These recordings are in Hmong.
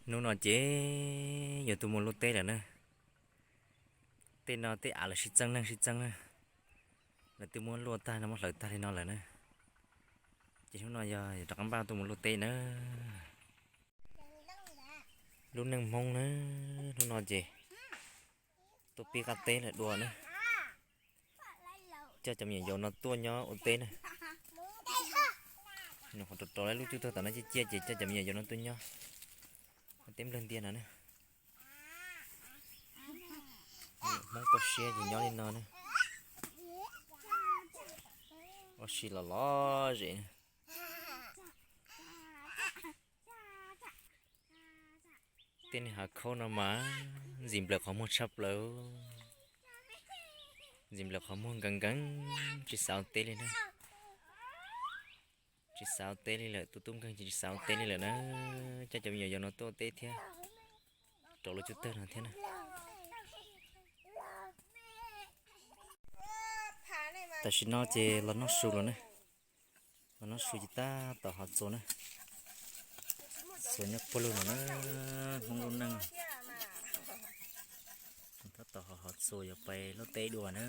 Hnub no ces yuav tuaj mus luaj teb lawm na. Tej no tej av lawv sib txeeb neeg sib txeeb na. Lawv twb muab luaj tag no muab hlawv tag li no lawm na. Ces hnub no yog rov qab npaj tuaj mus luaj teb na. Lub neej Hmoob na, hnub no ces tuaj pib qab teb lawm dua na. Coj cov me nyuam yaus no tuaj nyob ua teb na. Nws qhov rau rau lub cub tag tom no ciaj ciaj ces coj cov me nyuam yaus no tuaj nyob ua teb nplawg ntiaj no na. Hmoob toj siab ces nyob li no na. Ua si los lom zem na. Tej niag hav khaub no mas ntxim nplawm qhov muag tshaj plaws. Ntxim nplawm qhov muag nkees nkees, tsis xav ua teb li na. Tsis xav ua teb li lawm, tub tub nkeeg ces tsis xav ua teb li lawm na. Coj cov me nyuam yaus no tuaj ua teb thiab, rau lub cub tawg no thiab na. Tam sim no ces los noj su lawm na. Los noj su ces tab tom hov txuas na. Txuas nyob puag lug no na, Hmoob lub neej. Tab tom hov hov txuas yuav pais luaj teb dua na.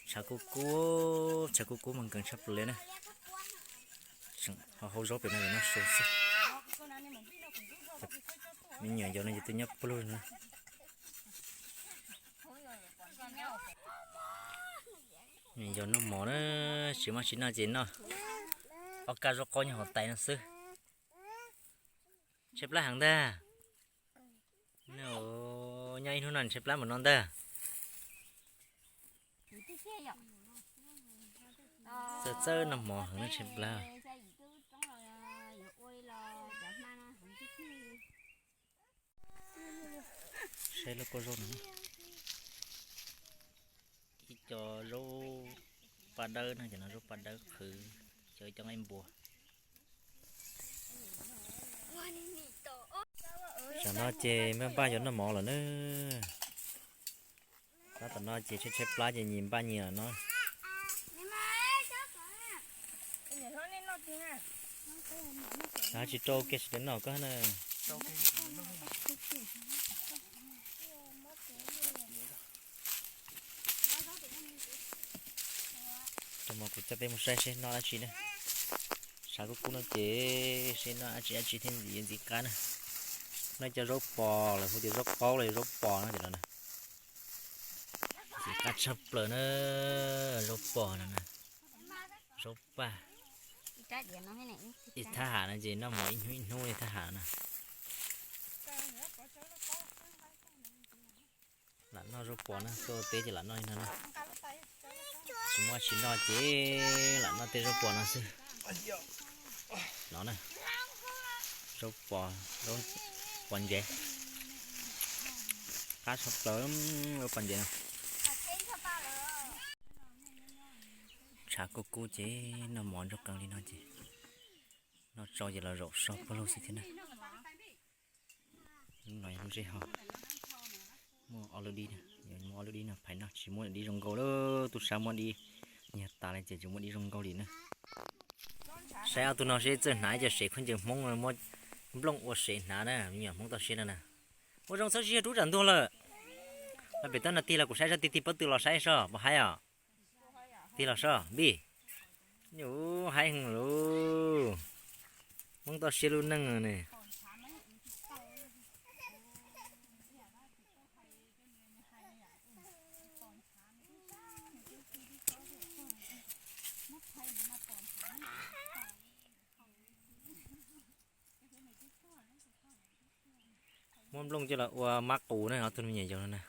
Tshav kub kub, tshav kub kub mas nkees tshaj plaws li na. Ho hau zaub pem no yuav noj su xwb. Me nyuam yaus no ces twb nyob puag lug no. Yog noj mov na, tsis muaj tsis noj ces noj ob kab zaub qaub nyob hauv tais no xwb. Tshaib plab heev ntag. Nyob ib hnub no tshaib plab npaum no ntag. Txawj txawj noj mov heev no tshaib plab. Saib lub pob zaub no, ib co zaub paj dawb no, cov no zaub paj dawb qhwv, cov ib co nqaij npua. Tam no ces npaj npaj yuav noj mov lawm na. Tab tom no ces tshaib tshaib plab ces nyias npaj nyias no. Tsis rau kiag sawv daws noj koj na. Rau mov kuv coj peb mus saib seb noj dab tsi na. Tshav kub kub no ces seb noj dab tsi dab tsi thiaj ntxim qab na. Noj cov zaub pos, lawv hu tias zaub qaub los yog zaub pos no ces no na. Ntxim qab tshaj plaws na, zaub pos no na. Zaub paj. Ib thab ham no ces noj mov ib hnub ib hnub li thab ham na. Lam noj zaub pos na, tuaj teb ces lam noj li no na. Tsis muaj tsis noj ces lam noj tej zaub pos no xwb. No na, zaub pos, zaub pos ntsev. Qab tshaj plaws, zaub pos ntsev no. Tshav kub kub ces noj mov ntsuag qees li no ces noj tsau ces los zaum so pawg lug xwb thiab na. Lub no yog lub zeb hos, muaj ob lub dib, muaj ob lub dib no phais noj, tsis muaj dib zoo nkauj lawm, tub sab muab dib nyiag tas li ces tsis muaj dib zoo nkauj li na. Saib ob tug no seb txawj hnav ib co sev khaub ncaws Hmoob muab nplooj ua sev hnav na, me nyuam Hmoob toj siab no na. Ua zoo txhob sib yog rub tsam ntuag lawm. Los pem toj no tig los kuv saib seb tig tig pob tw los saib seb puas haib os. Tig los seb npij. Haib heev lauj. Hmoob toj siab lub neej ne. Muab nplooj coj los ua mab qus na, ob tug me nyuam yaus no na.